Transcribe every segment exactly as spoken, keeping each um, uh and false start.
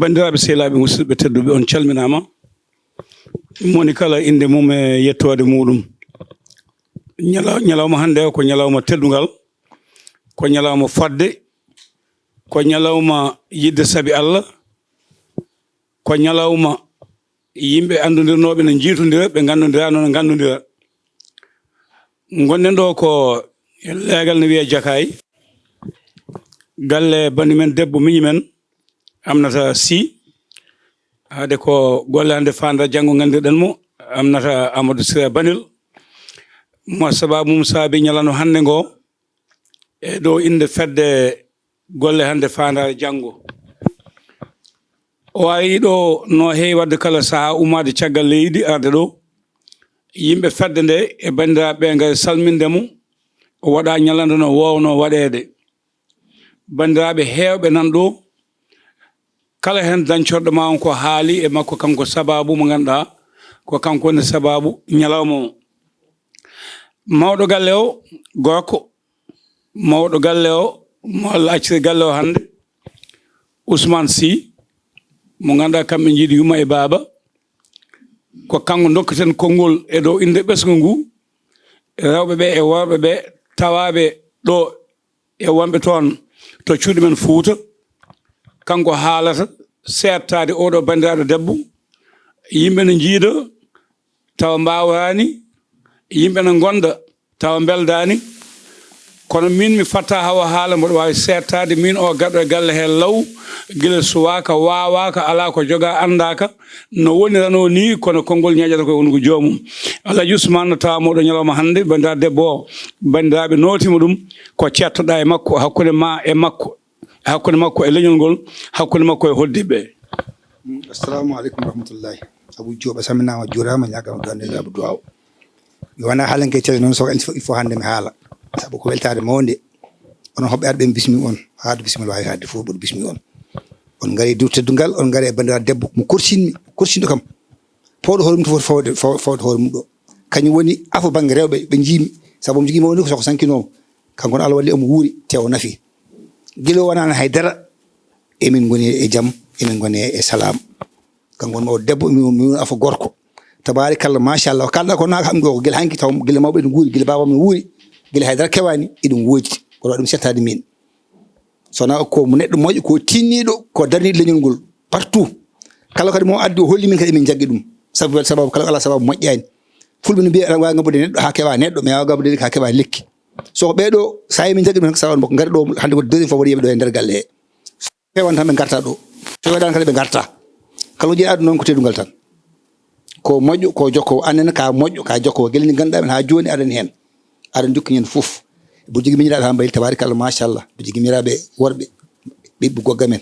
Banndiraaɓe, sehilaaɓe, musidɓe tedduɓe, on calminaama. Moni kala innde mum e yettoode muuɗum. Ñala-, ñalawma hannde o ko ñalawma teddungal, ko ñalawma fodde, ko ñalawma yiɗde sabi Allah, ko ñalawma yimɓe anndudirnooɓe no njiitondira, ɓe nganndondira, no nganndondira. Ngonɗen ɗo ko leegal no wiya Jakaay, galle banndi men debbo miñi men, Aminata Sy. Haade ko golle hannde faanda janngo nganndirɗen mo, Aminata Amadou Sira Banel. Mo sababu mum saabi ñalano hannde ngo, e ɗo innde fedde golle hannde faandaare janngo. O ari ɗo no heewi waɗde kala sahaa ummaade caggal leydi arde ɗo. Yimɓe fedde nde e banndiraaɓe ɓe ngari salminde mo. O waɗa ñalande no woowno waɗeede. Banndiraaɓe heewɓe nan ɗo, kala heen dañcorɗo ma on ko haali e makko, kanko sababu mo ngannduɗaa ko kanko woni sababu ñalawma o. Mawɗo galle o, gorko, mawɗo galle o, mo Allah acciri galle o hannde, Ousmane Sy, mo ngannduɗaa kamɓe njiidi yumma e baaba, ko kanko ndokketen konngol e dow innde ɓesngu ngu, rewɓe ɓe e worɓe ɓe tawaaɓe ɗo e wonɓe toon to cuuɗi men Fuuta. Kanko haalata seettaade oɗo banndiraaɗo debbo. Yimɓe no njiida tawa mbaawraani, yimɓe no ngonda tawa mbeldaani. Kono min mi fatta hawa haala, mboɗo waawi seettaade min o gaɗo e galle he law, gila suwaaka, waawaaka, alaa ko jogaa, anndaaka. No wonirano ni, kono konngol ñaƴata koye wondugo joomum. Alhaji Ousmane no tawa moɗo ñalawma hannde, banndiraaɗo debbo o, banndiraaɓe nootima ɗum, ko cettoɗaa e makko, hakkunde ma e makko, hakkunde makko e leñol ngol, hakkunde makko e hoɗdiiɓe. Assalamu aleykum warahmatullahi. Abu Joob a saminaama, juuraama, ñaagaama duwande Abu Duwaaw. Mi wona haalanke tele noon, so il faut, il faut hannde mi haala, sabu ko weltaare mawnde. Onon hoɓɓe arɓe, mi bismi on, haade bismil waawi haade fof, mboɗo bismi on. On ngari dow teddungal, on ngari e banndiraaɗo debbo mo korsinmi, korsinɗo kam. Fawɗo hoore mum to foti fawde, faw-, fawde hoore mum ɗo. Kañum woni afo bannge rewɓe ɓe njiimi, sabu omo jogii mawni ko soko sankinoomo. Kanko ne Allah walli omo wuuri, te o nafi. Gila o wonaani hay dara, emin ngoni e jam, emin ngoni e salaam. Kanko woni mawɗo debbo, mi, mi woni afo gorko. Tabaarikalla, machallah. Ko kalɗa ko naaka am ɗo, ko gila hanki taw, gila mawɓe no nguuri, gila baaba am no wuuri, gila hay dara kewaani, eɗum woodi. Ko ɗum settaade min. So wonaa ko mo neɗɗo moƴƴo, ko tinniiɗo, ko darniiɗo leñol ngol partout. Kala kadi mo addi o holli min kadi emin njaggi ɗum. Sabu, sababu kala ko alaa sababu moƴƴaani. Fulɓe no mbiya, aɗa waawi ngabbude neɗɗo haa keɓaa neɗɗo, mais a waawaa ngabbude lekki haa keɓaa lekki. So ko ɓee ɗoo, so a yii min njaggi ɗum tan, ko sababu makko ngari ɗo, hannde ko deuxième fois waɗi yeɓe ɗo e nder galle he. So feewan tan ɓe ngarta ɗo. So weeɗaani kadi ɓe ngarta. Kala ko jeeɗi aduna noon ko teddungal tan. Ko moƴƴo, ko jokkowo. Annen ka moƴƴo, ka jokkowo. Gila ni ngannduɗaa men haa jooni aɗen heen. Aɗen jokki ñande fof. Mboɗo jogii miñiraaɓe haa mbayli, tabaarikalla, machallah. Mboɗo jogii miñiraaɓe worɓe, ɓiɓɓe gogga men.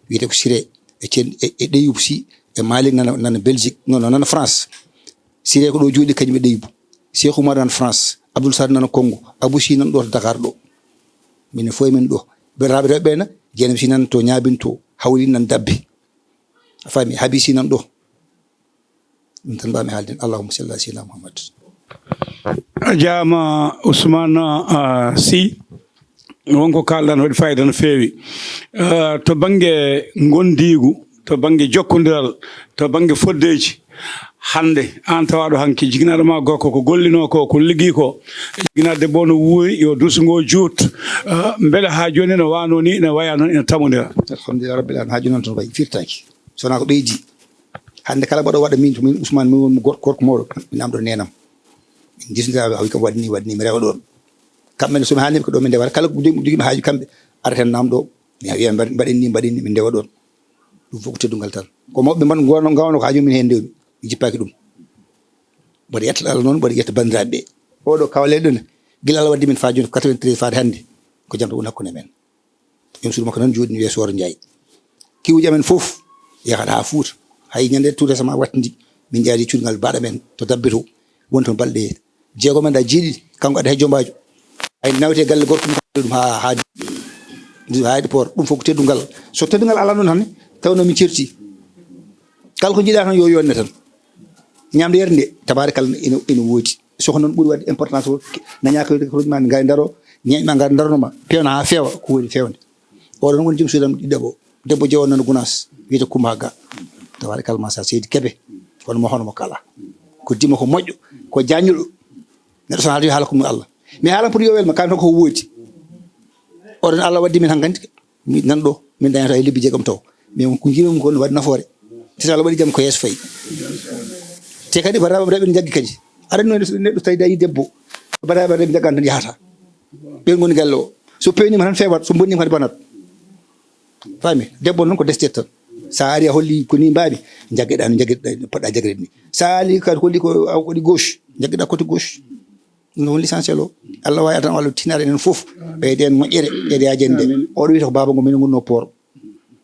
Wiyetee ko Siré, e Cen-, e, e Ɗeyubu Sy, e Malik nana, nana Belgique, non, non, nana France. Siré ko ɗo jooɗi kañum e Ɗeyubu. Cheikh Oumar nana France, Abdoul Sarr nana Congo, Abou Sy nana ɗo to Dakar ɗo. Minen fof emin ɗo. Ɓe raaɓe rewɓe ɓe na, Jeynaba Sy nana to Ñaabin to, Hawli nana Dabbe. A faami, Habi Sy nana ɗo. Ɗum tan mbaawmi haalde. Allahumma salli ala sayyidina Muhammad. A jaama Ousmane, ah, Sy. Wonko kaalɗaa no waɗi fayida no feewi. Ah, to bannge ngondiigu, to bannge jokkondiral, to bannge foddeeji, hannde aan tawaaɗo hanki, jigginaaɗo ma gorko ko gollinoo ko, ko liggii ko, jigginaaɗo debbo o no wuuri, yo duuso ngo juut. Ah, mbele haa jooni ene waano ni, ene waya noon, ene tamondira? Alhamdulillah rabbil alamin, haa jooni noon toon wayi firtaaki. So wonaa ko ɓeydi. Hannde kala mbaɗo waɗa min, to min Ousmane, min woni mo gorko, gorko mawɗo, mi namdo neenam. Min ndisndiraa, o wi kam waɗi ni, waɗi ni, mi rewa ɗoon. Kamɓe ne so mi haalni ɓe ko ɗo min ndewata, kala ko jogii, jogii mi haaju kamɓe, arata heen namdo, mi wiya mbaɗ-, mbaɗen ni, mbaɗen ni, min ndewa ɗoon. Ɗum fof ko teddungal tan. Ko mawɓe mbaɗ-, ngoono, ngawno ko haa jooni min heen ndewmi, mi jippaaki ɗum. Mboɗo yetta Allah noon, mboɗo yetta banndiraaɓe ɓe. Oɗo kawle ɗo ne, gila Allah waddi min faa jooni ko quatre-vingt-treize faade hannde, ko jam tan woni hakkunde men. Joom suudu makko noon jooɗi no wiyee Sooro Njaay. Kiwuuji amen fof yahat haa Fuuta. Hay ñande tout récemment wattidi, min njaadi cuuɗi ngal baɗa men to Dabbe to. Woni toon balɗe jeegom en da jeeɗiɗi, kanko addi hay jombaajo. Hay nawte galle gorko mum ɗum haa, haa, haa aéroport. Ɗum fof ko teddungal. So teddungal alaa noon tan, tawno min certi. Kala ko njiɗa tan yo yonne tan. Ñamde yarde nde, tabaarkalla, ina, ina woodi. So ko noon ɓuri waɗde importance o, nañaa ko rekuuji ma ngari ndaro, ñeeñe ma ngari ndarono ma, peewna haa feewa, ko woni feewde. Oɗo noon woni joom suudu am ɗiɗaɓo, debbo jeewo nana Gunaas. Wiyete Kumba Ga. Tabarakalla, ma sha Allah, Seydi Kebe. Hono mo, hono mo kala. Ko dimo ko moƴƴo, ko jaññuɗo. Neɗɗo so haala yo haala ko mum Allah. Mais haala pour yo welma, kam tan ko woodi. Oɗon Allah waddi min hankandi. Mi nan ɗo, min dañata e lebbi jeegom taw. Mais ko jiimi ko no waɗi nafoore. Te so Allah waɗi jam ko yeeso fayi. Te kadi baraɓe rewɓe ne jaggi kadi. Aɗa anndi neɗɗo tawi dañi debbo. Baraɓe rewɓe jaggan tan yahata. Ɓen ngoni galle o. So pewnima tan fewat, so bonnima kadi bonat. Faami? Debbo noon ko destet tan. Sa ari a holli ko ni mbaami, jaggeɗa no jaggeɗa, poɗɗa jaggede ni. Sa ari kadi holli ko a waɗi gauche, jaggeɗa côté gauche. Ɗum woni l'essentiel o. Allah wawi tan, Allah tinare enen fof. Ɓeyden moƴƴere, ɓeyde yajende. Oɗo wiyata ko baaba ngo min gonno port.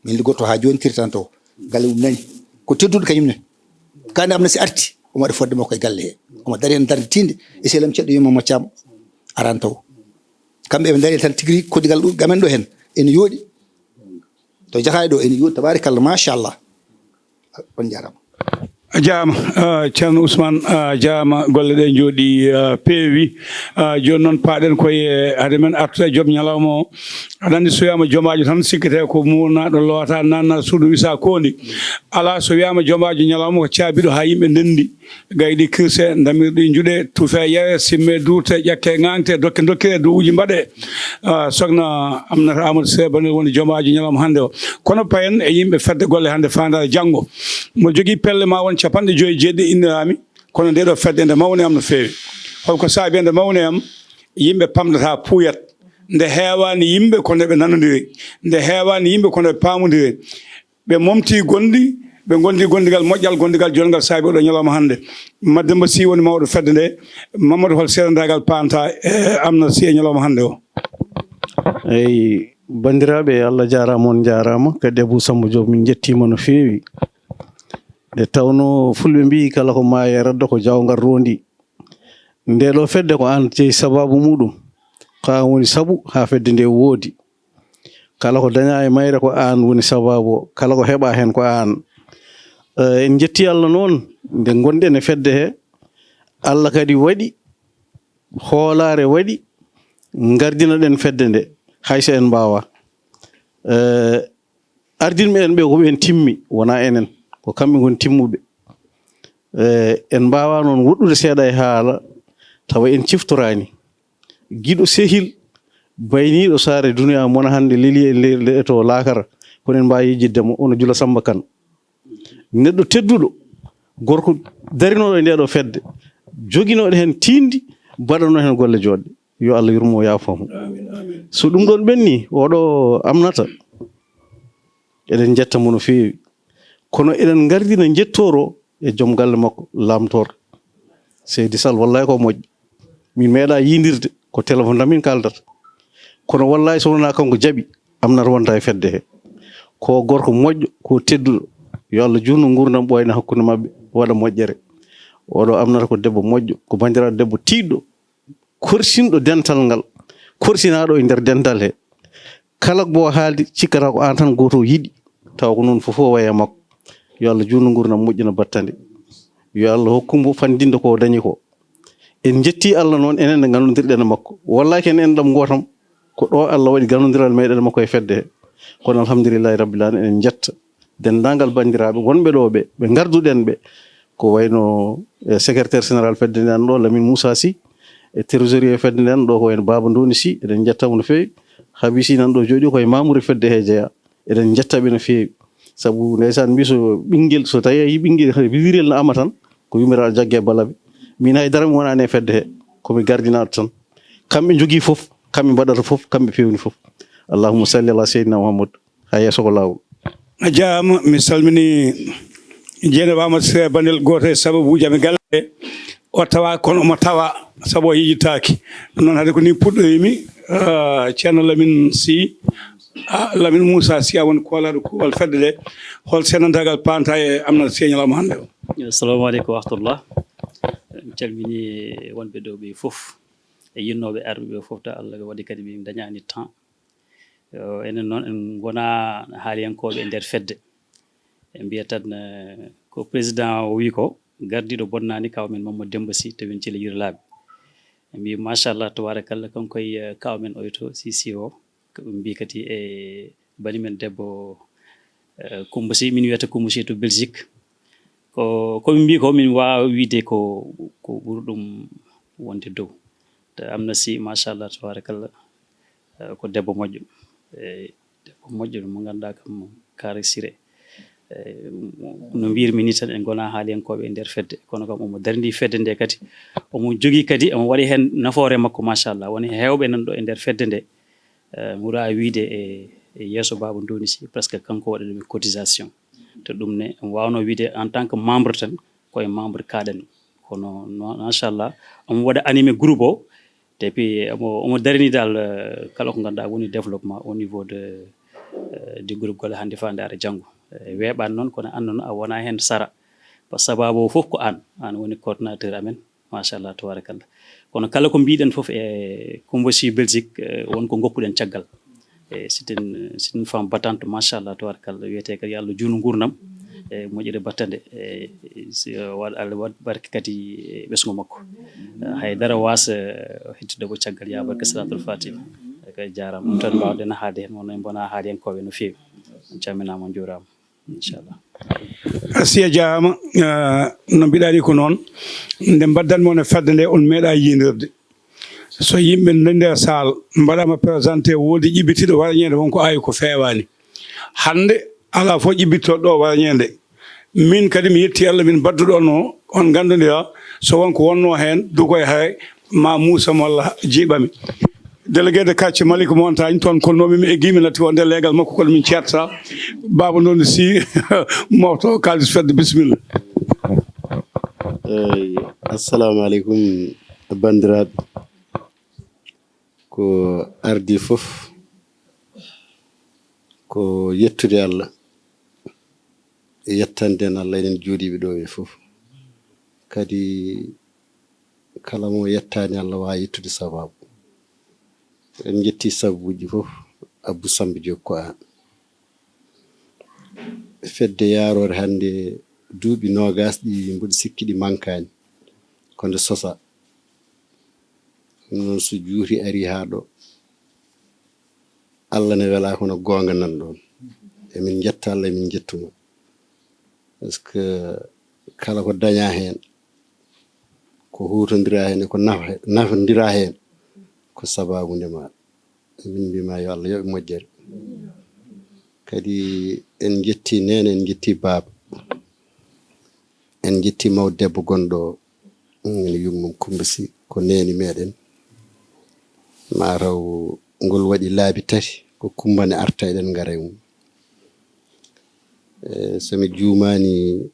Min liggotto ha joni tirtanto. Galle mum nani. Ko tedduɗo kañum ne. Kande am na si arti, omo waɗa fodde makko e galle he. Omo dari hen darde tinde. E selam ceɗɗo yumma mo cam aran taw. Kamɓe ɓe dari tan tigi rigi koddigal ɗo gamen ɗo hen. Ene yooɗi. To Jaxaay ɗo ene yooɗi, tabaarakallah, machallah. On jarama. A jaama, ah, Ceerno Ousmane, a jaama, golle ɗe njooɗi, ah, peewi. Ah, jooni noon paaɗen koye hade men artude e joom ñalawma o. Aɗa anndi so wiyaama jomaajo tan sikkete ko muurnaaɗo, loota, nanna suudu, wisa koondi. Alaa, so wiyaama jomaajo ñalawma ko caabiɗo haa yimɓe ndenndi. Gayɗi kirse, damirɗi juɗe, tufe yewe, simme duurte, ƴakke ŋaŋte, dokke dokkire, du'uuji mbaɗe. Ah, Sokhna Aminata Amadou Seye Banel woni jomaajo ñalawma hannde o. Kono payen e yimɓe fedde golle hannde faandaare janngo. Mo jogii pelle ma won capanɗe joyi e jeeɗiɗi inniraami, kono nde ɗo fedde nde mawni am no feewi. Holko saabi nde mawni am? Yimɓe pamɗata puuyat. Nde heewaani yimɓe kono ɓe nanondiri. Nde heewaani yimɓe kono ɓe paamondiri. Ɓe momti gonɗi, ɓe gondi gondigal moƴƴal, gondigal jonngal saabi oɗo ñalawma hannde. Mademba Sy woni mawɗo fedde nde. Mamadou, hol seedandagal panta e Amna Sy e ñalawma hannde o? Eyi, banndiraaɓe, Allah jaaraama, on njaaraama. Kadi Abou Samba Diop, min njettiima no feewi. Nde tawnoo fulɓe mbiyi, kala ko maayi e raddo ko jaawngal roondi. Nde ɗo fedde ko aan jeyi sabaabu muɗum. Ko aan woni sabu haa fedde nde woodi. Kala ko dañaa e mayre ko aan woni sabaabu o. Kala ko heɓaa heen ko aan. Eh, en njetti Allah noon nde ngonɗen e fedde he. Allah kadi waɗi, hoolaare waɗi, ngardinoɗen fedde nde, hay so en mbaawaa. Eh, ardinɓe en ɓe ko ɓeen timmi, wonaa enen, ko kamɓe ngoni timmuɓe. Eh, en mbaawaa noon woɗɗude seeɗa e haala, tawa en ciftoraani. Giɗo sehil, bayniiɗo saare duniyaa mona hannde leli e le-, le-, to laakara, kono en mbaawi yejjitde mo, hono Jula Samba Kan. Neɗɗo tedduɗo, gorko darinooɗo e nde ɗo fedde, joginooɗo heen tiiɗndi, baɗanoo heen golle jooɗɗe. Yo Allah yurmo, yaafo mo. Amin, amin. So ɗum ɗon ɓenni, oɗo Amnata, eɗen njetta mo no feewi. Kono eɗen ngardina njettoro e joom galle makko, Lamtoor. Seydi Sall, wallaahi ko moƴƴo. Min meeɗa yiidirde, ko téléphone tan min kaaldata. Kono wallaahi so wonaa kanko jaɓi, Amnata wonta e fedde he. Ko gorko moƴƴo, ko tedduɗo. Yo Allah juutnu nguurndam ɓooyna hakkunde maɓɓe, waɗa moƴƴere. Oɗo Amnata ko debbo moƴƴo, ko banndiraaɗo debbo tiiɗɗo, korsinɗo dental ngal, korsinaaɗo e nder dental he. Kala ko haaldi, cikkata ko aan tan gooto o yiɗi, tawa ko noon fof o wayi e makko. Yo Allah juutnu nguurndam, moƴƴina battane. Yo Allah hokku mo fanndinde ko o dañi ko. En njetti Allah noon, enen nde nganndodirɗen e makko. Wallaahi ko en enɗam gootam, ko ɗo Allah waɗi ganndondiral meɗen e makko e fedde he. Kono alhamdulillahi rabbil alamin, eɗen njetta denndaangal banndiraaɓe wonɓe ɗo ɓe, ɓe ngarduɗen ɓe, ko wayno, eh, secrétaire général fedde nden ɗo, Lamine Moussa Sy, e trésorier fedde nden ɗo, ko wayno Baba Ndoni Sy, eɗen njetta mo no feewi. Habi Sy nan ɗo jooɗi, ko e mamoure fedde he jeeya. Eɗen njetta ɓe no feewi. Sabu ndeysaan, mbi so ɓinngel, so tawi a yii ɓinngel, hade wiwirel no ama tan, ko yumiraɗo jagge balaɓe. Min haydara mi wonani e fedde he, komi gardinaɗo tan. Kamɓe njogii fof, kamɓe mbaɗata fof, kamɓe pewni fof. Allahumma salli ala Seydina Muhammad. Ha yeeso ko laawol. A jaaraama, mi salmini Jeynaba Amadou Siré Banel, gooto e sababuuji amen galle ɗe. O tawa kono omo tawa, sabu o yejjitaaki. Ɗum noon, hade ko ni puɗɗoymi, ah, Ceerno Lamine Sy, ah, Lamine Moussa Sy, a woni koolaaɗo kuuɓal fedde nde. Hol seedantaagal paanta e Amnata Sy e ñalawma hannde o? Assalamu aleykum wa rahmatullah. Mi calmini wonɓe ɗo ɓe fof, e yinnooɓe arɓe ɓe fof, ta Allah waɗi kadi min dañaani temps. Yo, enen noon en ngonaa haaliyankooɓe e nder fedde. En mbiyat tan, eh, ko président o wi ko, gardiiɗo bonnaani, kaw men Mamadou Demba Sy, to min Cile Yirlaaɓe. En mbi machallah, tabarakallah, kanko e, eh, kaw men oyo to Sisi o, ko ɓe mbi kadi e bani men debbo Kumba Sy, min wiyata Kumba Sy to Belgique. Ko ko min mbi ko, min waawa wiide ko ko ɓuri ɗum wonde dow. Te am na si, machallah, tabarakallah, ko debbo moƴƴo. Eyi, debbo moƴƴo mo ngannduɗaa kam, kaari sire. Eyi, no mbiyirmi ni tan, en ngonaa haaliyankooɓe e nder fedde, kono kam omo darndi fedde nde kadi. Omo jogii kadi, omo waɗi heen nafoore makko, machallah. Woni heewɓe nan ɗo e nder fedde nde, eh, mbuɗa wiide e, e yeeso Baaba Nduuni Sy, presque kanko waɗi ɗum e cotisation. To ɗum ne, omo waawno wiide en tant que membre tan, ko e membre kaɗen. Kono, no, machallah, omo waɗa animé groupe o, et puis omo, omo darini dal, eh, kala ko ngannduɗaa woni développement au niveau de, eh, du groupe Golle Hannde Faandaare Janngo. Eh, weeɓaani noon, kono aan noon a wonaa heen sara. Par sababu o fof ko aan, aan woni coordinateur amen. Machallah, tabarakallah. Kono kala ko mbiɗen fof e Kumba Sy Belgique, eh, won ko ngoppuɗen caggal. E c'est une, c'est une femme battante, machallah, tabarakallah. Wiyetee kadi yo Allah juutnu nguurndam, e moƴƴere battande. E si, eh, waɗ, Allah waɗ barke kadi e ɓesngu makko. Eh, hay dara waasa, eh, heddude ko caggal, ya barke Salatul Fatiha. E kay jaaraama. Ɗum tan mbaawɗen haalde heen, wonno en mbonaa haaliyankooɓe no feewi. On calminaama, on njuuraama. Inchallah. Asi a jaaraama. Eh, no mbiɗa ni ko noon, nde mbaddan mon e fedde nde, on meeɗa yiindirde. So yimɓe nde nder saal mbaɗama présenté, woodi ƴibbitiɗo wara ñande, won ko awi ko feewaani. Hannde alaa fof ƴibbittoɗo ɗo wara ñande. Min kadi mi yetti Allah, min badduɗo on o, on nganndondira, so won ko wonno heen, duko e haray, ma muusa mo Allah jiiɓami. Délégué de quartier Malick Montagne, toon konnoomi mi eggii, mi natti wonde leegal makko, kono min ceerta. Baaba noon si mofto kaalis fedde, bisimilla. Eey, assalamu aleykum, banndiraaɓe. Ko ardii fof ko yettude Allah, e yettande en Allah, enen jooɗiiɓe ɗo ɓe fof. Kadi kala mo yettaani Allah, waawa yettude sababu. En njetti sababuuji fof, Abou Samba Diop, ko aan. Fedde yaaroore hannde duuɓi noogaas ɗi mboɗo sikki ɗi mankaani, ko nde sosa. Ɗum noon, so juuti arii haa ɗo, Allah ne welaa, kono goonga nan ɗoon. Emin njetta Allah, emin njettuma. Par ce que kala ko dañaa heen, ko huutondiraa heen, e ko nafa-, nafondiraa heen, ko sabaabu nde maaɗa. Emin mbiy ma yo Allah yoɓ e moƴƴere. Kadi en njetti neene, en njetti baaba. En njetti mawɗo debbo gonɗo o, ene yummum Kumba Sy, ko neene meeɗen. Mataw ngol waɗi laabi tati, ko Kumba ne arta, eɗen ngara e mum. E, so mi juumaani,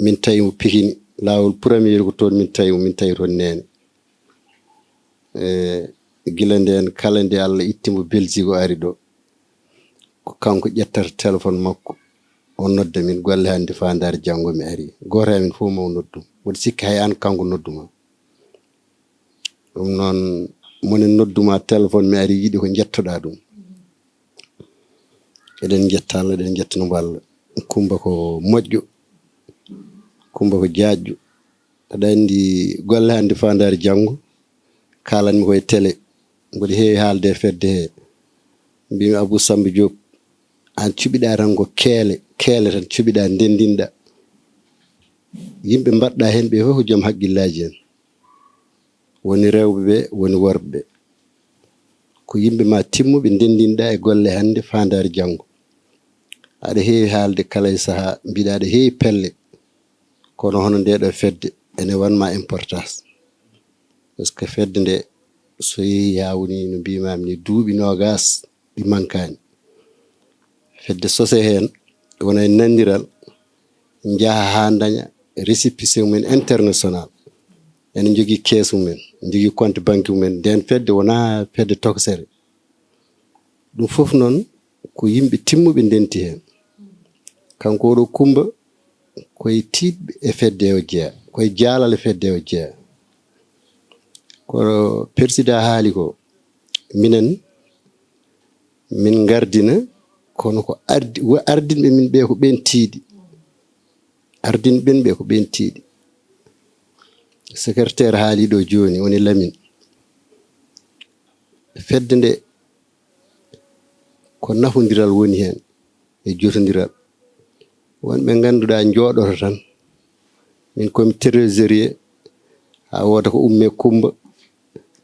min tawi mo Pikini, laawol premier ko toon min tawi mo, min tawi toon neene. E, gila ndeen, kala nde Allah itti mo Belgique, o ari ɗo, ko kanko ƴettata téléphone makko, o nodda min, Golle Hannde Faandaare Janngo, mi ari. Gooto e amin fof ma o noddu. Mboɗo sikki hay aan kanko noddu ma. Ɗum noon, moni noddu ma téléphone, mi ari, yiɗi ko njettoɗaa ɗum. Eɗen njetta Allah, eɗen njettano mo Allah. Kumba ko moƴƴo, Kumba ko jaajjo. Aɗa anndi, Golle Hannde Faandaare Janngo, kaalanmi ko e télé, mboɗo heewi haalde e fedde he. Mbimi, Abou Samba Diop, aan cuɓiɗaa tan ko keele, keele tan cuɓiɗaa, ndenndinɗaa. Yimɓe mbaɗɗaa heen ɓe fof ko joom haqqillaaji en. Woni rewɓe ɓe, woni worɓe ɓe. Ko yimɓe ma timmuɓe, ndenndinɗaa e Golle Hannde Faandaare Janngo. Aɗa heewi haalde kala e sahaa, mbiɗa aɗa heewi pelle. Kono hono nde ɗo fedde, ene wanma importance. Par ce que fedde nde, so yehi haa woni no mbimami ni, duuɓi noogas ɗi mankaani. Fedde sose heen, wona e nandiral, njaha haa daña récépissé mumen international. Ene njogii kees mumen, njogii compte banque mumen. Nden fedde wonaa fedde tokosere. Ɗum fof noon ko yimɓe timmuɓe ndenti heen. Kanko oɗo Kumba, koye tiiɗɓe e fedde o jeya, koye jaalal e fedde o jeya. Ko persidaa haali ko, minen, min ngardina, kono ko ardi-, wo-, ardinɓe min ɓe ko ɓeen tiiɗi. Ardinɓe min ɓe ko ɓeen tiiɗi. Secrétaire haali ɗo jooni, woni Lamine. Fedde nde, ko nafondiral woni heen. e jotondiraaɓe. Wonɓe ngannduɗaa njooɗoto tan. Min komi trésorier, haa wooda ko umme Kumba.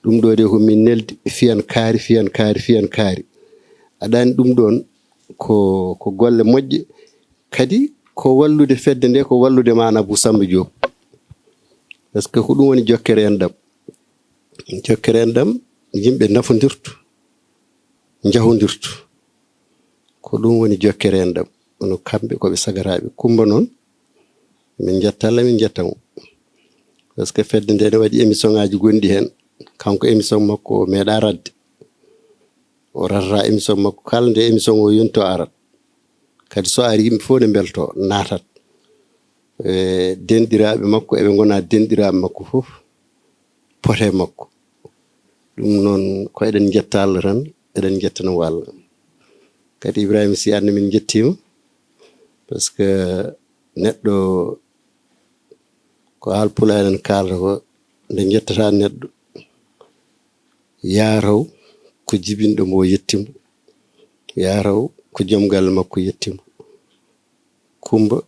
Ɗum ɗo de ko min neldi, fiyan kaari, fiyan kaari, fiyan kaari. Aɗa anndi ɗum ɗoon ko, ko golle moƴƴe. Kadi ko wallude fedde nde, ko wallude ma an Abou Samba Diop. Parce que ko ɗum woni jokkere enɗam. Jokkere enɗam, yimɓe nafondirtu, njahondirtu. Ko ɗum woni jokkere enɗam. Kono kamɓe ko ɓe sagaraaɓe. Kumba noon, min njetta Allah, min njetta mo. Parce que fedde nde ne waɗi émission ŋaaji gonɗi heen. Kanko émission makko o meeɗa radde. O rarra émission makko, kala nde émission o yonti o arat. Kadi so ari yimɓe fof ne mbelto, naatat. E denɗiraaɓe makko, eɓe ngona denɗiraaɓe makko fof, pote makko. Ɗum noon ko eɗen njetta Allah tan, eɗen njettana mo Allah. Kadi Ibrahima Sy, aan ne min njettiima, parce que neɗɗo ko haalpulaar en kaalata ko, nde njettata neɗɗo, yaataw ko jibinɗo mo o yetti mo, yaataw ko joom galle makko yetti mo. Kumba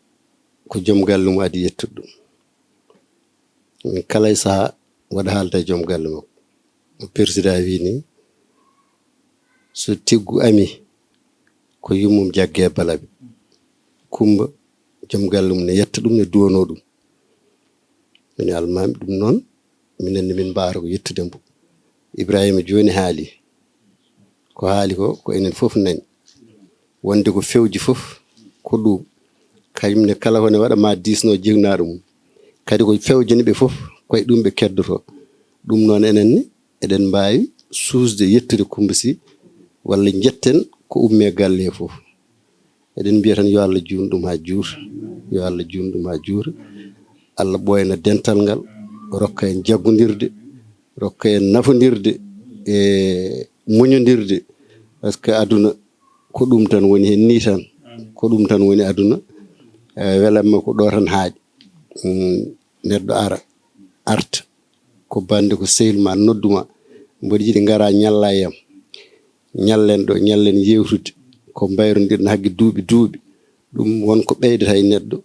ko joom galle mum adi yettude ɗum. Min kala e sahaa mboɗo haalda e joom galle makko. No président wii ni, so tiggu ami, ko yummum jagge e balaɓe. Kumba, joom galle mum ne yetta ɗum, ne duwanoo ɗum. Min almaami ɗum noon, minen ne min mbaawata ko yettude mbo. Ibrahima jooni haali. Ko haali ko, ko enen fof nani. Wonde ko fewji fof, ko ɗum. Kañum ne kala ko ne waɗa ma diisno jiknaaɗo mum. Kadi ko fewjani ɓe fof, koye ɗum ɓe keddoto. Ɗum noon enen ne, eɗen mbaawi suusde yettude Kumba Sy, walla njetten ko umme galle he fof. Eɗen mbiya tan yo Allah juun ɗum haa juuta, yo Allah juun ɗum haa juuta. Allah ɓooyna dental ngal, rokka en jaggondirde, rokka en nafondirde e muñondirde. Parce que aduna ko ɗum tan woni heen, nii tan. Ko ɗum tan woni aduna. Eh, welamma ko ɗo tan haaɗi. Mm, neɗɗo ara, arta. Ko bannde, ko sehil ma, noddu ma. Mboɗo yiɗi ngara ñalla e am. Ñallen ɗo, ñallen yewtude. Ko mbayrondirɗen hakke duuɓi, duuɓi. Ɗum won ko ɓeydata e neɗɗo,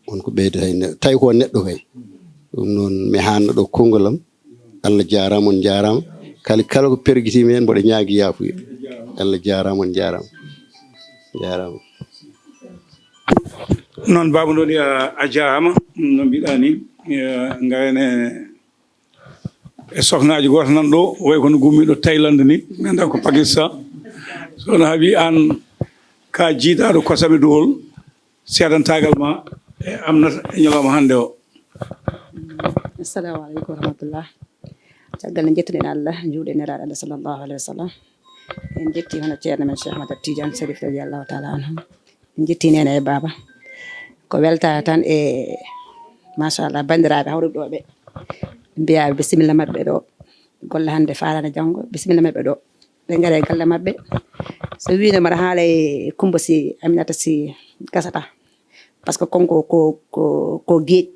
won ko ɓeydata e neɗɗo. Tawi ko neɗɗo kay. Ɗum noon mi haanna ɗo konngol am. Allah jaaraama, on njaaraama. Kala, kala ko pergitiimi heen, mboɗo ñaagi yaafuya. Allah jaaraama, on njaaraama. Jaaraama. Noon, baaba, noon, a, a jaaraama. No mbiɗa ni, eh, ngaren e, e sohnaaji gooto nan ɗo, way kono gummiiɗo Thaïlande ni, mi anndaa ko Pakistan. So no haɓi aan ka jiidaaɗo kosam e duhol, seedantaagal ma e Aminata e ñalawma hannde o. Assalamu aleykum wa rahmatullah. Caggal nde njettuɗen Allah, njuulɗen Nelaaɗo Allah sallallahu aleyhi wa sallam. En njetti hono ceerno men Cheikh Ahmad Tidiane Serif radiyallahu taala anhu. En njetti neene e baaba. Ko weltaare tan e, machallah, banndiraaɓe hawruɓe ɗo ɓe. Mbiyaa bisimilla maɓɓe ɗo. Golle hannde faalaade janngo, bisimilla maɓɓe ɗo. Ɓe ngara e galle maɓɓe. So wiino mbaɗa haala e Kumba Sy, Aminata Sy gasata. Parce que konko ko, ko, ko geeƴ.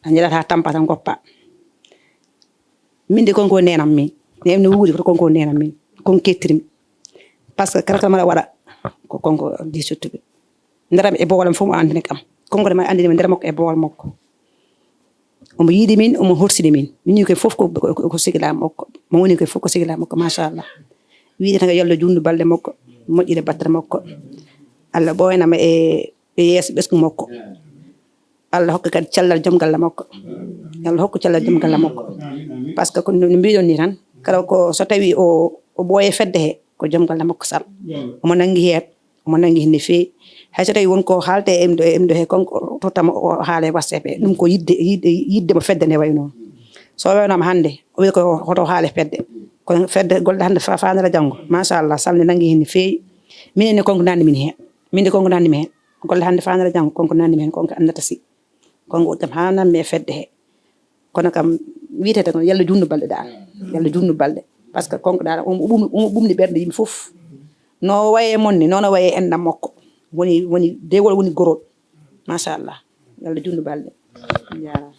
A ñalata tampa tan goppa. Min de konko nenam min. Nenam no wuuri ko konko nenam min. Kon kettirmi. Parce que kala kala mbaɗa waɗa ko konko di suttuɓe. Ndaram e bowlam fof mo andini kam. Konko de ma andini mi ndara makko e bowal makko. Omo yiɗi min, omo horsini min. Min koye fof ko, ko, ko, ko sehilaaɓe makko. Mo woni koye fof ko sehilaaɓe makko, machallah. Wiide tan ko yo Allah juutnu balɗe makko, moƴƴina battere makko. Allah ɓooyana mo e, e yeeso ɓesngu makko. Allah hokka kadi cellal joom galle makko. Allah hokka cellal joom galle makko. Parce que ko no, no mbiɗon ni tan, kala ko so tawi o, o ɓooye fedde he, ko joom galle makko Sall. Omo nangi heen. Omo nangi heen no feewi. Hay so tawii won ko haaletee e M ɗo, e M ɗo he, kanko o tottama o haala e WhatsApp he. Ɗum ko yiɗde, yiɗde, yiɗde mo fedde nde wayi noon. So o waynooma hannde, o wiya ko hoto haale fedde. Kono fedde golle hannde fa-, faandaare janngo. Machallah, Sall ne nangi heen no feewi. Minen ne kanko nanndi min heen. Min de kanko nanndi mi heen. Golle hannde faandaare janngo, kanko nanndi mi heen, kanko Aminata Sy. Kanko o jam haa nanmi e fedde he. Kono kam, wiyetee tan ko yo Allah juutnu balɗe dal. Yo Allah juutnu balɗe. Parce que kanko dal, omo ɓum-, omo ɓumni ɓernde yimɓe fof. No wayi e mon ni, noon o wayi e enɗam makko. Woni, woni dewol, woni gorol. Machallah. Yo Allah juutnu balɗe. Jaaraama.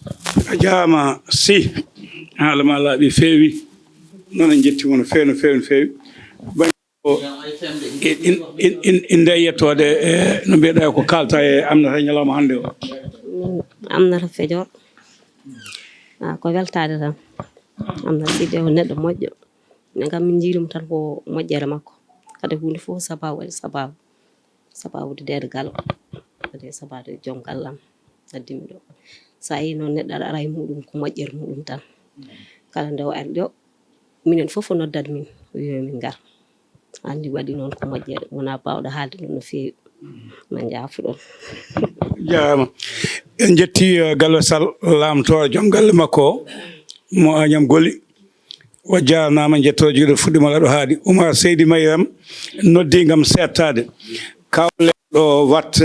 A jaaraama, Sy. Haala ma laaɓi, feewi. Noon en njettii mo no feewi, no feewi, no feewi. Inde e yettoode, e no mbiyeɗaa, ko kaalta e Aminata e ñalawma hannde o? Aminata Fejoor. Ah, ko weltaade tan. Aminata Siidi o neɗɗo moƴƴo. Min kam min njiilima tan ko moƴƴere makko. Kadi huunde fof sababu waɗi sababu. Sababu de deede galo. Kadi sababu de joom gallam addimi ɗo. So a yii noon neɗɗo aɗa ara e muɗum ko moƴƴere muɗum tan. Kala nde o ari ɗo, minen fof o noddat min, o wiya min ngar. Anndi waɗi noon ko moƴƴere, wonaa baawɗo haalde ɗum no feewi. Ma njaafu ɗon. Jaaraama. En njetti, eh, Gallo Sall, laamtooɗo joom galle makko o, mo Agnam Goli. Wa jaaraama, njettoo jogiiɗo fuɗɗiima ɗo haaɗi. Oumar Seydi Mariam noddi ngam seettaade. Kaw leɗɗo wat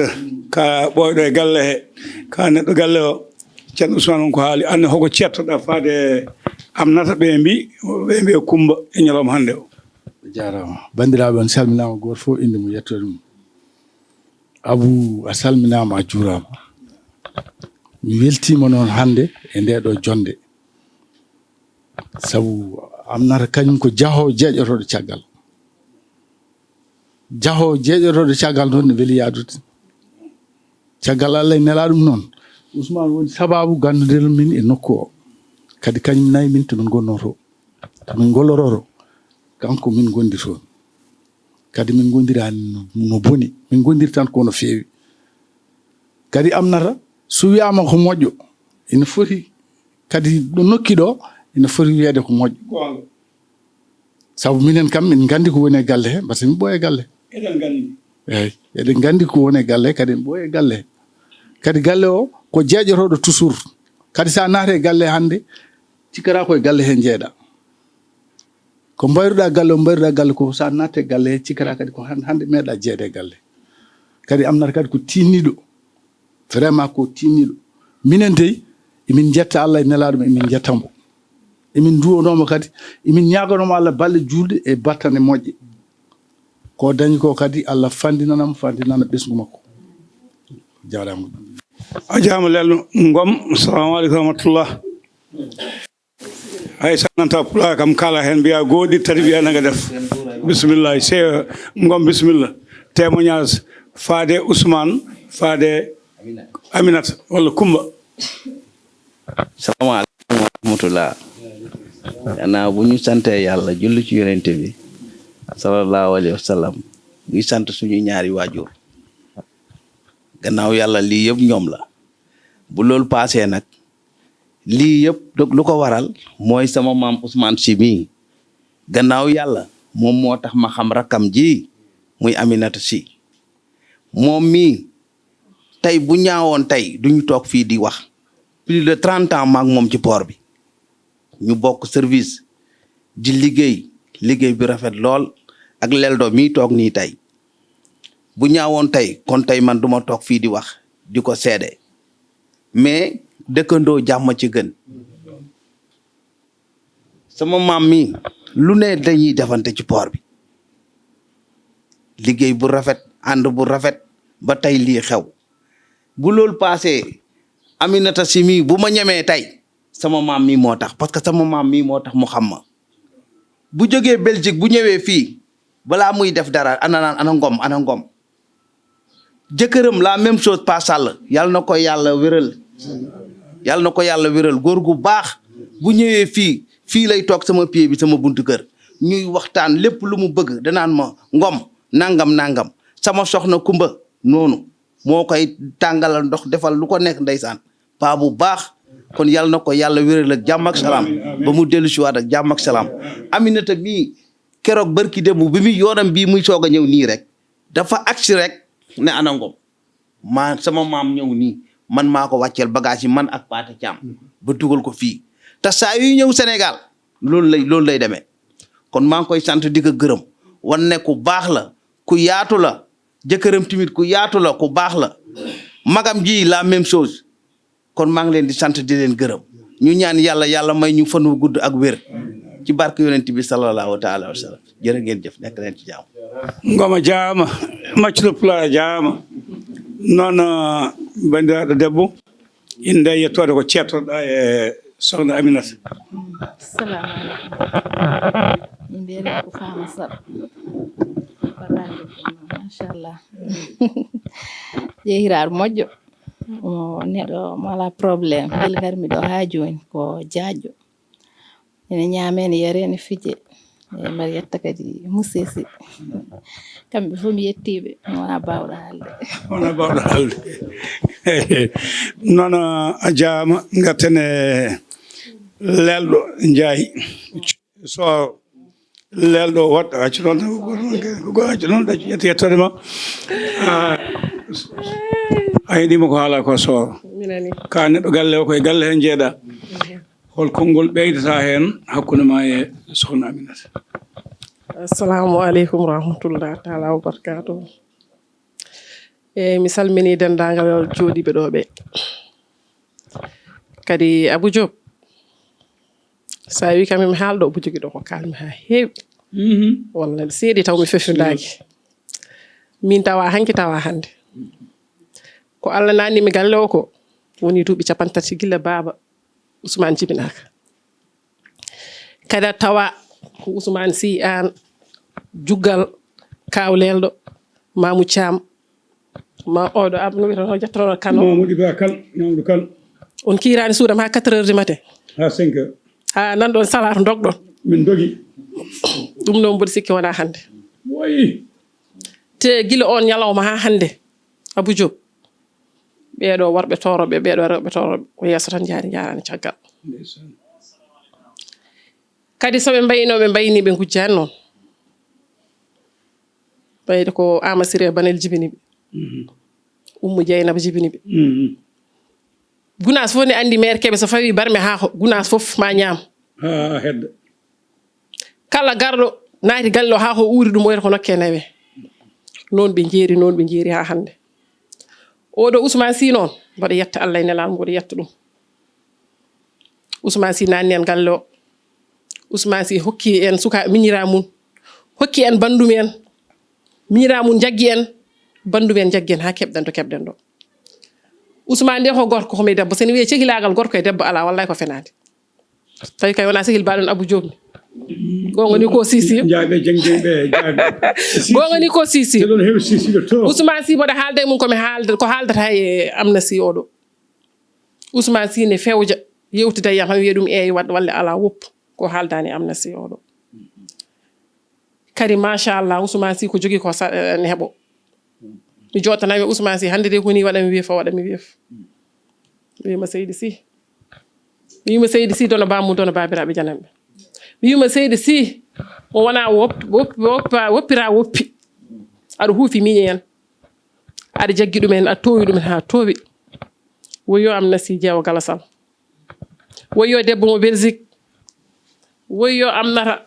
ka ɓooyɗo e galle he, ka neɗɗo galle o. Ceerno Ousmane, on ko haali, anne hoko ceettoɗaa faade Aminata ɓe mbi, ɓe mbi Kumba e ñalawma hannde o? Jaaraama. Banndiraaɓe, on calminaama, gooto fof innde mum, yettoode mum. Abou, a salminaama, a juuraama. Mi weltiima noon hannde e ndee ɗo jonnde. Sabu Aminata kañum ko jahoowo jeeƴotooɗo caggal. Jahoowo jeeƴotooɗo caggal noon ne weli yaadude. Caggal Allah e nelaaɗo mum noon, Ousmane woni sabaabu ganndudel min e nokku o. Kadi kañum nayi min to min ngonnotoo, to min ngollorotoo, kanko min ngondi toon. Kadi min ngondiraani no, no boni, min ngondiri tan ko no feewi. Kadi Aminata, so wiyaama ko moƴƴo, ina foti kadi ɗo nokki ɗo, ina foti wiyeede ko moƴƴo. Goonga. Sabu minen kam, min nganndi ko woni e galle he, mbaɗa min ɓooya e galle. Eɗen nganndi. Eeyi, eɗen nganndi ko woni e galle he, kadi en ɓooya e galle he. Kadi galle o, ko jeeƴotooɗo toujours. Kadi so a naati e galle hannde, cikkata ko e galle he njeeɗa. Ko mbayruɗaa galle o, mbayruɗaa galle ko, so a naati e galle he, cikkata kadi ko han-, hannde meeɗa jeeɗe e galle. Kadi Aminata kadi ko tiinniiɗo. Vraiment ko tiinniiɗo. Minen dey, emin njetta Allah e nelaaɗo mum, emin njetta mo. Emin nduwonoo mo kadi, emin ñaagonoo mo Allah balɗe juulɗe e battane moƴƴe. Ko dañi ko kadi Allah fanndinana mo, fanndinana ɓesngu makko. Jaaraama. A jaaraama lelɗo Ngom. Assalamu aleykum wa rahmatullah. Hay so nanta pulaar kam kala heen mbiya gooɗi tati mbiya nanga def. Bismillah. Sey Ngom, bismillah. Témoignage faade Ousmane, faade Aminata walla Kumba. Salamu aleykum wa rahmatullah. Gannaaw bu ñu sante Yàlla, julli ci Yonent bi, sallallahu alayhi wa sallam, ñu sant suñu ñaari waajur. Gannaaw Yàlla, lii yëpp ñoom la. Bu loolu paasee nag, lii yëpp, donc, lu ko waral mooy sama maam Ousmane Sy mii. Gannaaw Yàlla, moom moo tax ma xam rakkam ji, muy Aminata Sy. Moom mii, tey bu ñaawoon tey, duñu toog fii di wax. Plus de trente ans maak moom ci port bi. Ñu bokk service, di liggéey, liggéey bi rafet lool, ak Leldo mii toog nii tey. Bu ñaawoon tey, kon tey man duma toog fii di wax, di ko seede. Mais dëkkandoo jàmm ci gën. Sama maam mi, lu ne dañuy defante ci port bi. Liggéey bu rafet, ànd bu rafet, ba tey lii xew. Bu loolu paasee, Aminata Sy mi, bu ma ñemee tey, sama maam mi moo tax, parce que sama maam mi moo tax mu xam ma. Bu jógee Belgique, bu ñëwee fii, balaa muy def dara, ana naan, ana Ngom, ana Ngom. Jëkkëram, la même chose, Pa Sall, yàlla na ko Yàlla wéral. Yàlla na ko Yàlla wéral, góor gu baax. Bu ñëwee fii, fii lay toog sama pied bi, sama buntu kër. Ñuy waxtaan lépp lu mu bëgg, danaan ma, Ngom, nangam, nangam. Sama soxna Kumba, noonu. Moo koy tàngalal ndox, defal lu ko nekk, ndeysaan. Paa bu baax. Kon yàlla na ko Yàlla wéral ak jàmm ak salaam. Ba mu dellu si waat ak jàmm ak salaam. Aminata mii, keroog barki démb bi muy yoonam bii muy soog a ñëw nii rek. Dafa agsi rek ne ana Ngom. Ma, sama maam ñëw nii. Man maa ko wàcceel bagage yi, man ak Paate Caam. Ba dugal ko fii. Te saa yuy ñëw Sénégal, loolu lay, loolu lay demee. Kon maa ngi koy sant, di ko gërëm. Wan ne ku baax la, ku yaatu la. Jëkkëram tamit ku yaatu la, ku baax la. Magam ji, la même chose. Kon maa ngi leen di sant, di leen gërëm. Ñu ñaan Yàlla, Yàlla may ñu fan wu gudd ak wér. Ci barke Yonent bi sallallahu taala wa sallam. Jërë ngeen jëf, nekk leen ci jàmm. Ngom a jaaraama, maccuɗo Pulaar a jaaraama. Noon, ah, banndiraaɗo debbo, inde e yettoode ko ceettoɗaa e soxna Aminata. Assalamu aleykum. Min mbiyetee ko Fama Sall. Machallah. Jeehiraaɗo moƴƴo. Mo neɗɗo mo alaa problème. Mbele ngarmi ɗo haa jooni ko jaajjo. Ene ñaamee, ene yaree, ene fijee. E mbaɗa yetta kadi musesi. Kamɓe fof mi yettiiɓe. Mi wonaa baawɗo haalde. Wonaa baawɗo haalde. Noon a jaama, ngatten e leelɗo Njaay. So leelɗo waɗ, accu noon, ko accu noon, yettoode ma. A, a heɗiima ko haalaa ko, so. Minani. Ka neɗɗo galle o, ko e galle heen njeeɗaa. Hol konngol ɓeydata heen hakkunde ma e sokhna Aminata? Assalamu aleykum wa rahmatullahi taala wa barakatuh. E mi salmini denndaangal jooɗiiɓe ɗo ɓe. Kadi Abou Diop, so a wii kam mi haalɗo, omo jogii ɗo ko kaalmi haa heewi. Mhm. Walla seeɗi taw mi fefindaaki. Min tawa hanki tawa hannde. Ko Allah naatni mi galle o ko woni duuɓi capanɗe tati gila baaba Ousmane jibinaaka. Kadi a tawa ko Ousmane Sy aan, Juggal, Kaaw Leelɗo, Mamou Thiam, ma oɗo ab-, no wiyetee, no jettotoo Kano. Mamadou Ba Kane, Mamadou Kane. On kiiraani suudu am haa quatre heures du matin. Haa cinq heures. Haa nan ɗon salaatu ndogɗon. Min ndogi. Ɗum noon mboɗo sikki wonaa hannde. Woyi. Te gila oon ñalawma haa hannde, Abou Diop, ɓeeɗo worɓe toorooɓe, ɓeeɗo rewɓe toorooɓe, ko yeeso tan njaari, njaaraani caggal. Ndeysaan. Kadi so ɓe mbayinoo, ɓe mbayinii, ɓe ngujjaani noon. Ɓayde ko Ama Siré Banel jibini ɓe. Mhm. Ummu Jeynaba jibini ɓe. Mhm. Gunaas fof ne anndi maire Kebe so fawi barme haako, Gunaas fof ma ñaam. Haa hedda. Kala garɗo naati galle o, haako uuri ɗum, o wiyata ko nokke nawe. Noon ɓe njeeri, noon ɓe njeeri haa hannde. Oɗo Ousmane Sy noon, mboɗo yetta Allah e Nelaaɗo, mboɗo yetta ɗum. Ousmane Sy naatni en galle o. Ousmane Sy hokki en suka miñiraa mum. Hokki en banndum en. Miñiraa mum jaggi en. Banndum en jaggi en haa keɓɗen to keɓɗen ɗo. Ousmane nde ko gorko, ko mi debbo. So ne wiyee cehilaagal gorko e debbo alaa, wallay ko fenaande. Tawi kay wonaa sehil baaɗon Abou Diop ni. Goonga ni ko Sisi. Jaaɓe jeng jeng ɓe, jaaɓe. Goonga ni ko Sisi. Te ɗon heewi Sisi ɗo to. Ousmane Sy mboɗo haalda e mum ko mi haalda, ko haaldata e Amna Sy oɗo. Ousmane Sy ne fewja, yewtida e yam, han wiya ɗum eeyi, waɗ-, walla alaa, woppu. Ko haaldaani Amna Sy oɗo. Kadi, machallah, Ousmane Sy ko jogii ko sa-, eh, ne heɓo. Mi jooɗtanaa wiya Ousmane Sy, hannde de ko nii waɗa mi weef, o waɗa mi weef. Mi wiima Seydi Sy. Mi wiima Seydi Sy, dono baamu, dono baabiraaɓe jananɓe. Mi wiima Seydi Sy, o wonaa wop-, wop-, woppa-, woppira woppi. Aɗa huufi miñe en. Aɗa jaggi ɗumen, aɗa toowi ɗumen haa toowi. Woyo Amna Sy jeewo galasal. Woyo debbo mo Belgique. Woyo Amnata.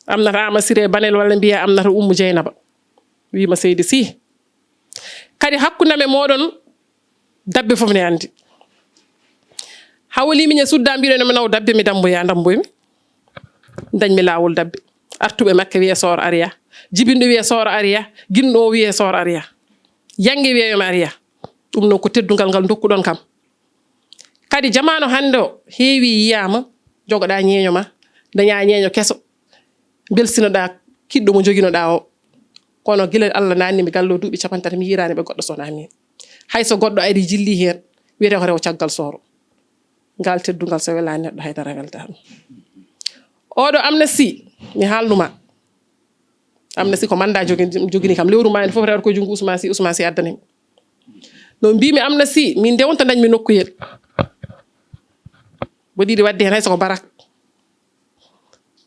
Amnata Ama Siré Banel walla mbiya Amnata Ummu Jeynaba. Wiima Seydi Sy. Kadi hakkunde am e mooɗon, dabbe fof ne anndi. Hawali miñe sudda mbiɗo no mi naw dabbe, mi damboya, damboymi. Dañmi laawol dabbe. Artuɓe Makka wiye Soor Ariya. Jibinɗo wiye Soor Ariya. Ginɗo o wiye Soor Ariya. Yange wiye yo mi Ariya. Ɗum noon ko teddungal ngal ndokkuɗon kam. Kadi jamaanu hannde o heewi yiyaama, jogoɗaa ñeeño ma, dañaa ñeeño keso, mbelsinoɗaa kiɗɗo mo njoginoɗaa o. Kono gila Allah naatni mi galle o duuɓi capanɗe tati, mi yiiraani ɓe goɗɗo so wonaa miin. Hay so goɗɗo ari jilli heen, wiyetee ko rewo caggal sooro. Ngal teddungal so welaa neɗɗo, haydara weltaa ɗum. Oɗo Amna Sy, mi haalnuma. Amna Sy ko manndaa jogini, jogini kam. Lewru maa en fof rewata ko junngo Ousmane Sy, Ousmane Sy addani mi. No mbiimi Amna Sy, min nde wonta dañmi nokkuyel. Mboɗo yiɗi waɗde heen hay so ko barak.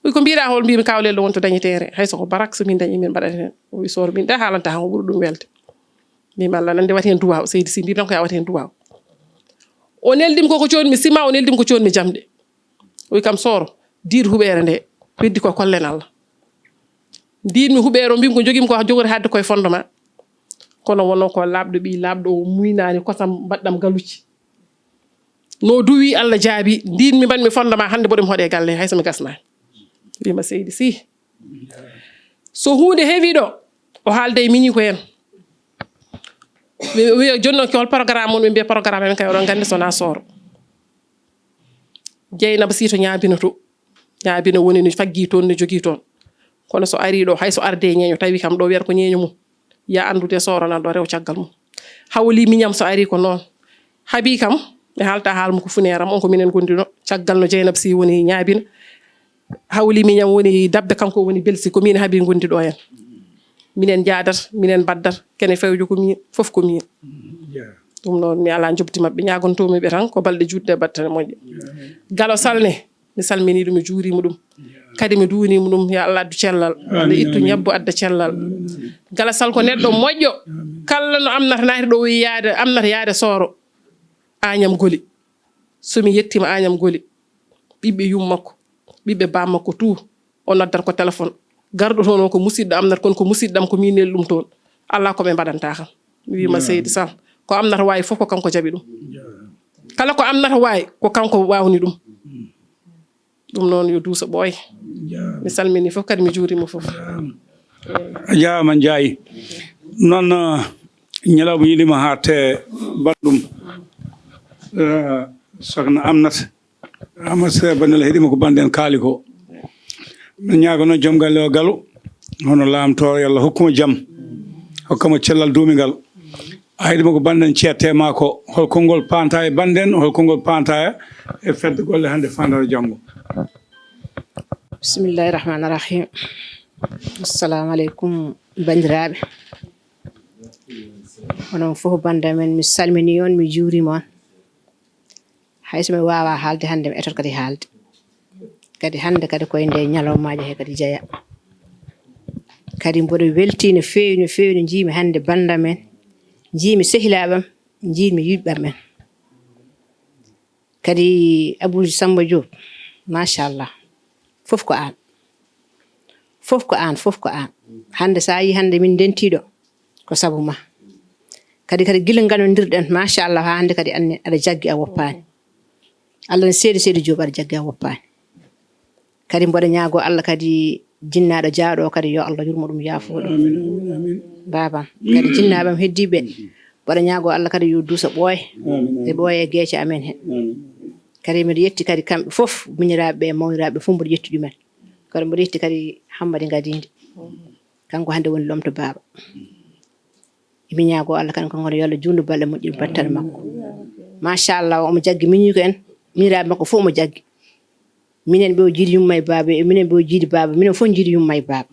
Wi ko mbiɗa hol, mbiimi Kaaw Leelɗo wonto dañi teere, hay so ko barak so min dañi min mbaɗat heen. O wi soor min ɗa haalanta han o ɓuri ɗum welde. Mbiimi Allah nande waɗi heen duwaaw, Seydi Sy mbiimi tan ko yo a waɗ heen duwaaw. O neldimi ko ko coodmi sima, o neldimi ko coodmi jamɗe. O wi kam sooro, diir huɓeere nde, weddi ko kollen Allah. Ndiinmi huɓeere o, mbiimi ko njogimi ko jogori haɗde koye fondement. Kono wonno ko laaɓɗo ɓii laaɓɗo o muynaani kosam mbaɗɗam galucci. No duwi Allah jaabi, ndiinmi mbaɗmi fondement hannde mboɗo mi hoɗe galle hay so mi gasnaani. Wiima Seydi Sy. So huunde heewi ɗo, o haalda e miñi ko en. Wi-, wiya jooni noon ko hol programme mon, ɓe mbiya programme amen kay oɗon nganndi so wonaa sooro. Jeynaba Sy to ñaabino to. Ñaabino woni no faggi toon, no jogii toon. Kono so ari ɗo, hay so arde ñeeño, tawi kam ɗo wiyata ko ñeeño mum, ya anndude sooro nan ɗo rew caggal mum. Hawli miñam so ari ko noon. Habi kam, mi haalta haal mo ko funeeram on ko minen ngonndi ɗo. Caggal no Jeynab si woni ñaabina. Hawli miñam woni dabbe kanko woni belsi ko min habi ngonndi ɗo en. Minen njaadat, minen mbaddat, kene fewjo ko min, fof ko min. Ɗum noon mi alaa njoɓdi maɓɓe, ñaagontoomi ɓe tan ko balɗe juutɗe battane moƴƴe. Galo Sal ne, mi salminii ɗum, mi juuriima ɗum. Kadi mi duwaniima ɗum, yo Allah addu cellal, Allah ittu ñabbo adda cellal. Galo Sal ko neɗɗo moƴƴo, kala no amnata naati ɗo o yaade, amnata yaade sooro, Añam Goli. So mi yettiima Añam Goli, ɓiɓɓe yum makko, ɓiɓɓe baam makko tout, o noddat ko téléphone. Garɗo toon o ko musidɗo am nat, kono ko musidɗo am ko min neli ɗum toon. Alaa ko ɓe mbaɗanta kam. Mi wiima Seydi Sal, ko am nata waawi fof ko kanko jaɓi ɗum. Kala ko am nata waawi ko kanko waawni ɗum. Ɗum noon yo duuso ɓooy. Mi salmini fof kadi mi juurima fof. A jaaraama Njaay. Noon ñalawma yiɗima haa te baɗɗum. Sokhna Amnat. Amnat Banel heɗima ko bannden kaali ko. Min ñaago noon joom galle o Galo, hono laamtoo, yo Allah hokkumo jam, hokkamo cellal duumingal. A heɗima ko bannden ceette maako, hol konngol paanta e bannden, hol konngol paanta e fedde golle hannde faandaare janngo. Bismillahi rahmani rahim. Assalamu aleykum banndiraaɓe. Onon fof bannde men, mi salmini on, mi juurima on. Hay so mi waawaa haalde hannde, mi etot kadi haalde. Kadi hannde kadi koye nde ñalawmaajo he kadi jeya. Kadi mboɗo weltii no feewi, no feewi, no njiimi hannde bannda men, njiimi sehilaaɓam, njiimi yiɓɓam en. Kadi Abuu Sammba Joob, machallah, fof ko aan. Fof ko aan, fof ko aan. Hannde so a yii hannde min ndentiiɗo, ko sabu ma. Kadi kadi gila nganondirɗen, machallah, haa hannde kadi anne aɗa jaggi a woppaani. Allah ne seedi seedi Joob aɗa jaggi a woppaani. Kadi mboɗo ñaago Allah kadi jinnaaɗo jaaɗo o kadi yo Allah yurmo ɗum yaafo ɗum. Baabam kadi jinnaaɓam heddiiɓe, mboɗo ñaago Allah kadi yo duuso ɓooye e ɓooye e geece amen he. Kadi mboɗo yetti kadi kamɓe fof, miñiraaɓe ɓe e mawniraaɓe ɓe fof mboɗo yetti ɗumen. Kadi mboɗo yetti kadi Hammadi Ngadiinde, kanko hannde woni lomto baaba. Emi ñaago Allah kan kanko yo Allah juutnu balɗe moƴƴe battal makko. Machallah, omo jaggi miñi ko en, miñiraaɓe makko fof omo jaggi. Minen ɓe o jiidi yumma e baaba, e minen ɓe o jiidi baaba, minen fof jiidi yumma e baaba.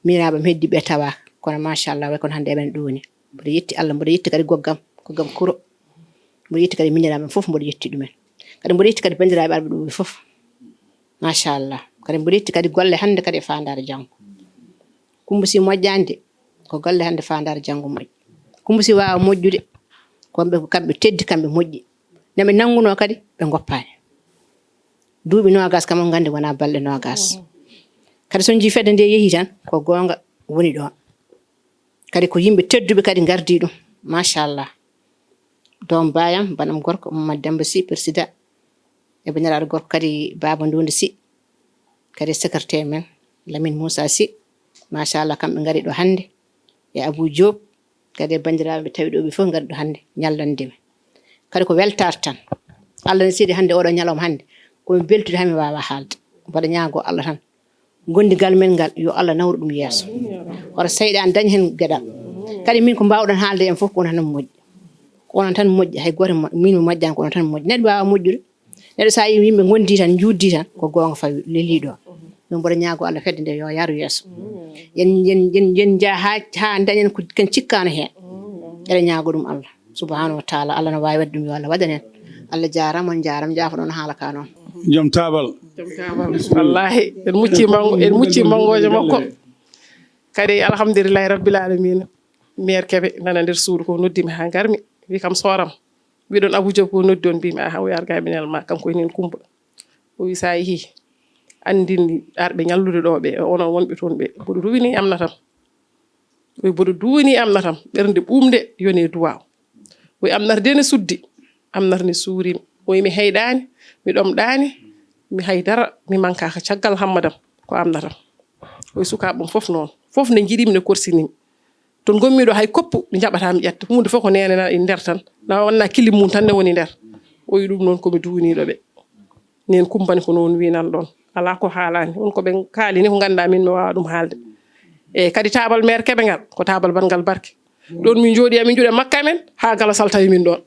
Miñiraaɓe am heddi ɓe tawaaka, kono machallah way kono hannde eɓen ɗo ni. Mboɗo yetti Allah, mboɗo yetti kadi goggam, goggam kuro. Mboɗo yetti kadi miñiraaɓe am fof, mboɗo yetti ɗumen. Kadi mboɗo yetti kadi banndiraaɓe arɓe ɗo ɓe fof. Machallah. Kadi mboɗo yetti kadi golle hannde kadi e faandaare janngo. Kumba si moƴƴaani de, ko golle hannde faandaare janngo moƴƴi. Kumba si waawa moƴƴude, ko kamɓe, kamɓe teddi, kamɓe moƴƴi. Nde ɓe nanngunoo kadi, ɓe ngoppaani. Duuɓi noogaas kam, on nganndi wonaa balɗe noogaas. Kadi so njii fedde nde yehi tan, ko goonga woni ɗoon. Kadi ko yimɓe tedduɓe kadi ngardii ɗum. Machallah. Doom baayam, banam gorko, Mamadou Demba Sy, président. E banndiraaɗo gorko kadi, Baaba Nduundi Sy. Kadi secrétaire men, Lamine Moussa Sy. Machallah, kamɓe ngari ɗo hannde. E Abou Diop, kadi e banndiraaɓe ɓe tawi ɗo ɓe fof ngari ɗo hannde, ñallande men. Kadi ko weltaare tan. Allah ne seedi hannde oɗo ñalawma hannde, komi beltude haa mi waawa haalde. Mboɗo ñaago Allah tan. Gondigal men ngal, yo Allah nawru ɗum yeeso. Hoto seyɗaan dañ heen geɗal. Kadi min ko mbaawɗon haalde en fof ko onon tan moƴƴi. Ko onon tan moƴƴi, hay gooto mo-, min mi moƴƴaani ko onon tan moƴƴi. Neɗɗo waawa moƴƴude. Neɗɗo so a yii yimɓe ngondi tan, njuutdi tan, ko goonga fawi lelii ɗo. Ɗum mboɗo ñaago Allah fedde nde yo yaru yeeso. Yen, yen, yen, yen njaa haa, haa dañen ko ken cikkaano heen. Eɗen ñaago ɗum Allah. Subhanahu wa taala, Allah no waawi waɗde ɗum, yo Allah waɗan en. Allah jaaraama, on njaaraama, njaafoɗon haala ka noon. Joom taabal. Wallahi en mucci mango, en mucci mangooje makko. Kadi alhamdulillahi rabbil alamina. Meer Kebe nana nder suudu ko noddimi haa ngarmi. Wi kam sooram. Wiɗon Abou Diop ko noddi on, mbimi aha o yar gabinel ma kanko enen Kumba. O wi sa yehi anndin arɓe ñallude ɗo ɓe, onon wonɓe toon ɓe, mboɗo duwini am natam. Oy mboɗo duwini am natam, ɓernde ɓuumde yone duwaaw. Oy am nata de ne suddi, am nata ne suurimi. Oy mi heyɗaani, mi ɗomɗaani, mi haydara, mi mankaaka caggal Hammadam, ko am natam. Oy sukaaɓam fof noon, fof ne njiɗimi, ne korsinimi. Toon ngonmi ɗo hay koppu mi jaɓata mi ƴetta, huunde fof ko nene na e nder tan, na wonna kilim mum tan ne woni nder. Oy ɗum noon komi duwiniiɗo ɓe. Nen Kumbani ko noon winan ɗon. Alaa ko haalaani. Ɗum ko ɓe kaali ni ko ngannduɗaa min mi waawaa ɗum haalde. E kadi taabal meer Kebe ngal, ko taabal baɗngal barke. Ɗoon min njooɗii, amin njuuɗe makka men, haa Galasal tawi min ɗoon.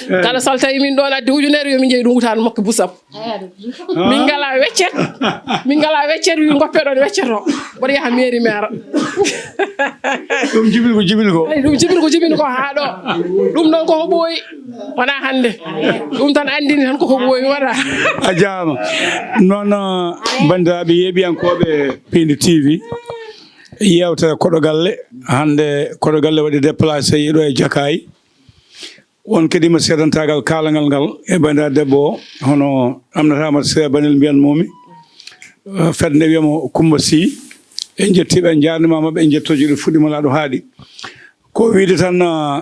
Galasal tawi min ɗoon, addi ujunere, yo min njeyi ɗum wutaani makko busam. Min ngalaa weccet, min ngalaa weccet, wi ngoppe ɗoon weccet o. Mboɗo yaha mairie maire. Ɗum jibini ko jibini ko. Ay, ɗum jibini ko jibini ko haa ɗo. Ɗum ɗoon ko ko ɓooyi. Wonaa hannde. Ɗum tan anndini tan ko ko ɓooyi waɗa. A jaama. Noon, uh, banndiraaɓe yeeɓiyankooɓe Piindi T V, yeewtere Koɗo Galle. Hannde Koɗo Galle waɗi déplacé ɗo e Jakaay. On kadi mo seedantaagal kaalangal ngal e banndiraaɗo debbo o, hono Aminata Amadu Siré Banel mbiyan-moo-mi. Uh, fedde wiyamo Kumba Sy. En njettii ɓe, en njaarniima maɓɓe, en njettii jooɗi fuɗɗiima laaɗo haaɗi. Ko wiyde tan, uh,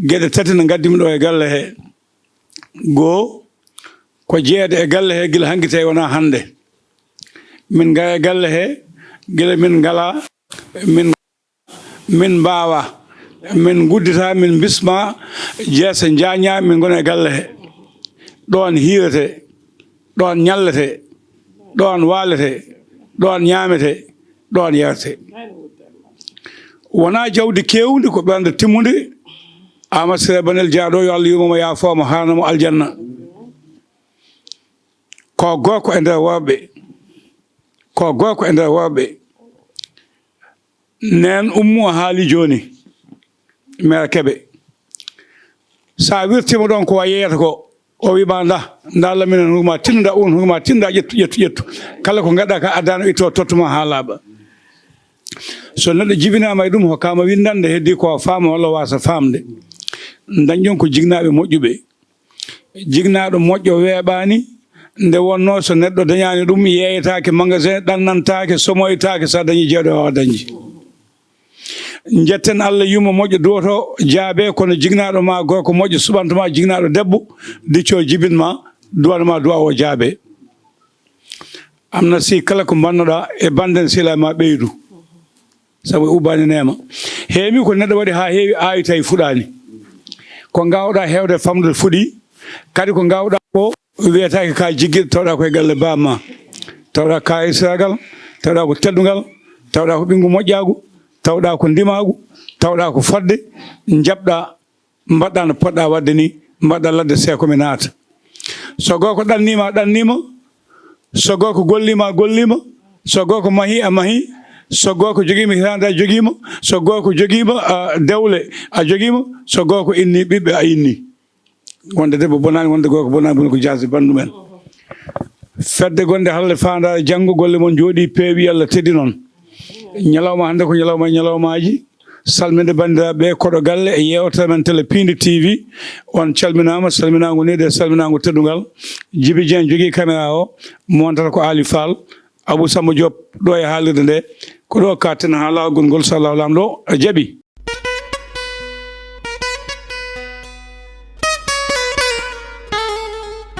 geɗe tati ne ngaddi mi ɗo e galle he. Goo, ko jeyeede e galle he gila hanki tawi wonaa hannde. Min ngara e galle he gila min ngalaa, min, min mbaawaa, min nguddita, min mbismaa, jeese njaañaa, min ngona e galle he. Ɗoon hiiretee, ɗoon ñalletee, ɗoon waaletee, ɗoon ñaametee, ɗoon yarete. Wonaa jawdi keewndi, ko ɓernde timmunde. Aamadu Siré Banel Jaaɗo, yo Allah yurmo mo, yaafoo mo, haarna mo aljanna. Ko gorko e nder worɓe, ko gorko e nder worɓe. Neen Ummu a haali jooni, meer Kebe. So a wirtiima ɗoon ko wa yeeyata ko, o wii ma nda, nda lamina hurma tinda, un hurma tinda, ƴettu, ƴettu, ƴettu. Kala ko ngaɗa ka addano itto tottu ma haa laaɓa. So neɗɗo jibinaama e ɗum, hokkaama winndannde, heddii ko faama walla waasa faamde. Dañɗon ko jignaaɓe moƴƴuɓe. Jignaaɗo moƴƴo weeɓaani, nde wonnoo so neɗɗo dañaani ɗum, yeeyetaake magasin, ɗannantaake, somoytaake, so a dañii jeeɗo waawa dañde. Njetten Allah yumma moƴƴo duwoto jaabee, kono jignaaɗo ma gorko moƴƴo suɓanto ma, jignaaɗo debbo dicco jibin ma, duwano ma duwa o jaabee. Amna si kala ko mbannoɗa e banden sila ma ɓeydu, sabu e ubbani neema. Heewi ko neɗɗo waɗi haa heewi, aawi tawi fuɗaani. Ko ngaawɗa heewde famɗude fuɗi, kadi ko ngaawɗa ko wiyetaake ka jiggiɗo, tawɗa koye galle baaba ma, tawɗa kayisiragal, tawɗa ko teddungal, tawɗa ko ɓinngu moƴƴaagu, tawɗa ko ndimaagu, tawɗa ko fodde, njaɓɗa, mbaɗɗa no poɗɗa waɗde ni, mbaɗɗa ladde seeko mi naata. So gorko ɗanniima, a ɗanniima. So gorko golliima, a golliima. So gorko mahii, a mahii. So gorko jogiima hitaande, a jogiima. So gorko jogiima, a, dewle, a jogiima. So gorko innii ɓiɓɓe, a innii. Wonde debbo bonaani, wonde gorko bonaani, boni ko jaasi banndum en. Fedde gonde halle faandaare janngo, golle mon njooɗii, peewi, Allah teddi noon. Ñalawma hannde ko ñalawma e ñalawmaaji. Salminde banndiraaɓe ɓe koɗo galle e yeewtere men télé Piindi T V. On calminaama, salminaango needi e salminaango teddungal. Jibi Dieng jogii caméra o, montata ko Aali Faal. Abuu Sammba Joob ɗo e haalirde nde. Ko ɗo katten haa laawol ngol, so Allaahu Laamɗo jaɓii.